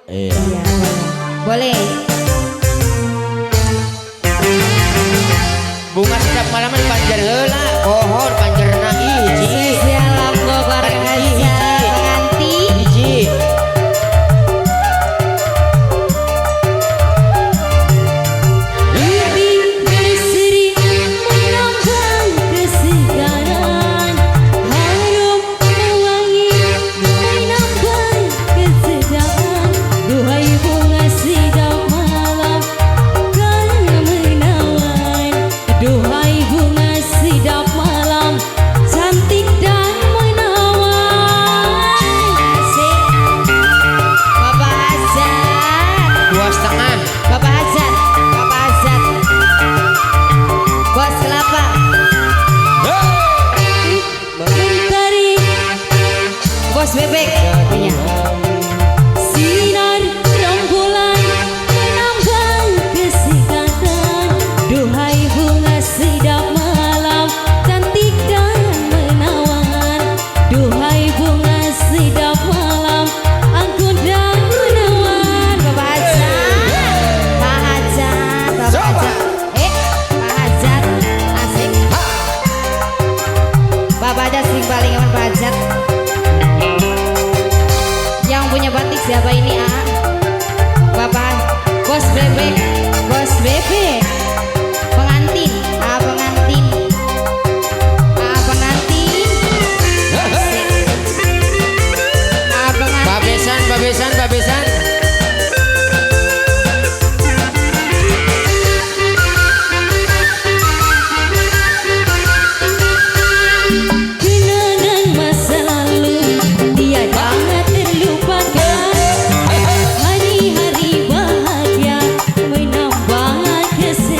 Iya. Iya, boleh. Bunga setiap malam di panjer heula, pohon panjerna hiji. Spesial anggo keluarga Hajat pengantin. Hiji. Lebih berseri menambah kesegaran, harum mewangi menambah kesedaran. Duhai bunga sidap malam kan menawan, duhai bunga sidap malam cantik dan menawan. Asik. Bapak Hajat, 2,5. Bapak Hajat, Bapak Hajat, Bos kelapa. Mentari, Bos bebek punya. Sinar rembulan menambah kesegaran, duhai bunga sedap malam cantik dan menawan, duhai bunga sedap malam anggun dan menawan. Bapak Hajat, Pak Hajat, Bapak Hajat, Pak Hajat, asik. Bapak Hajat sing paling aman Pak Hajat. Yang punya batik siapa ini, A? Bapak Bos bebek, Bos bebek. Pengantin, A pengantin. A pengantin. Asik. A pengantin. Babesan, babesan, babesan. Kenangan masa lalu tiada terlupakan, hari-hari bahagia menambah kesegaran.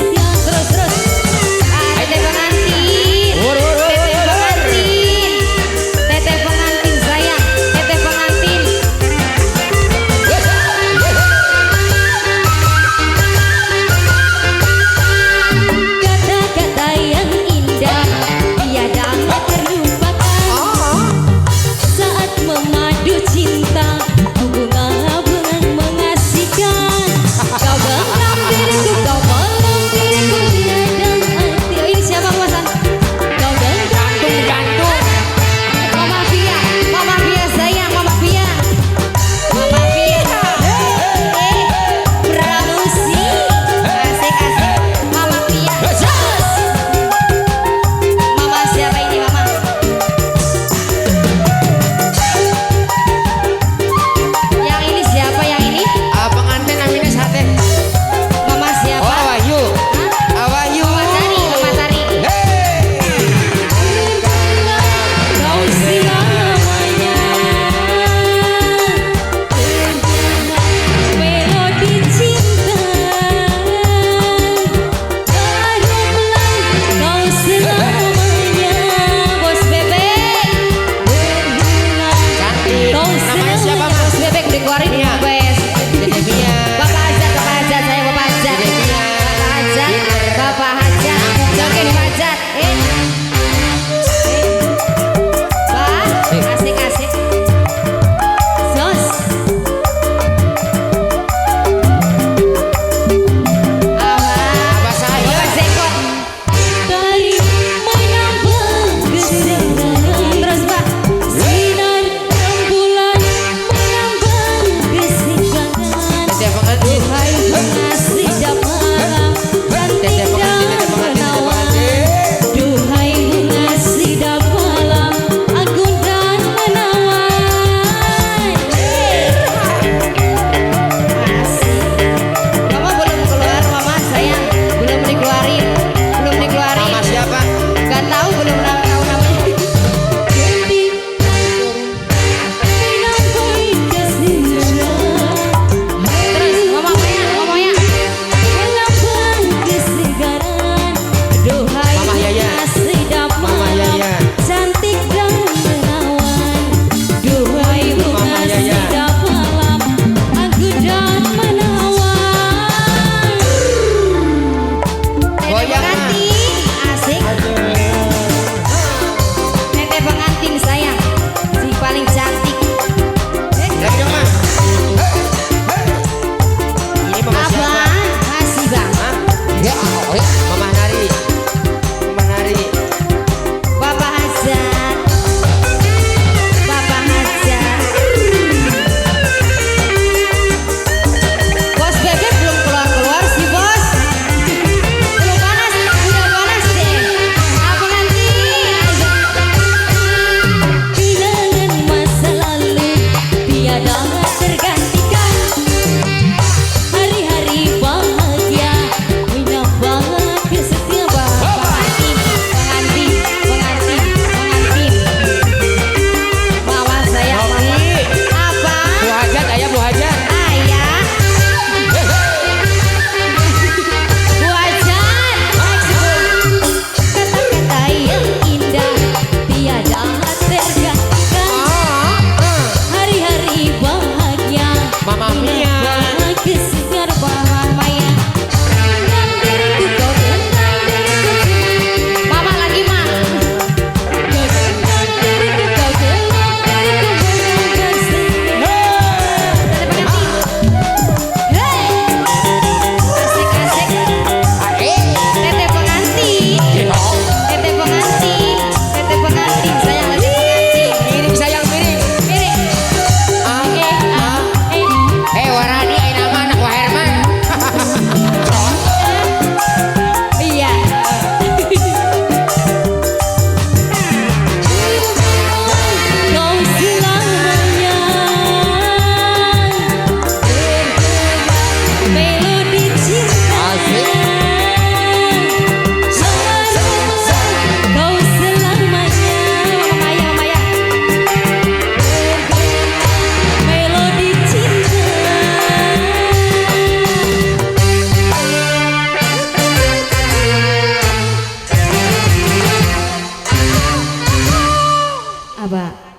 Apa?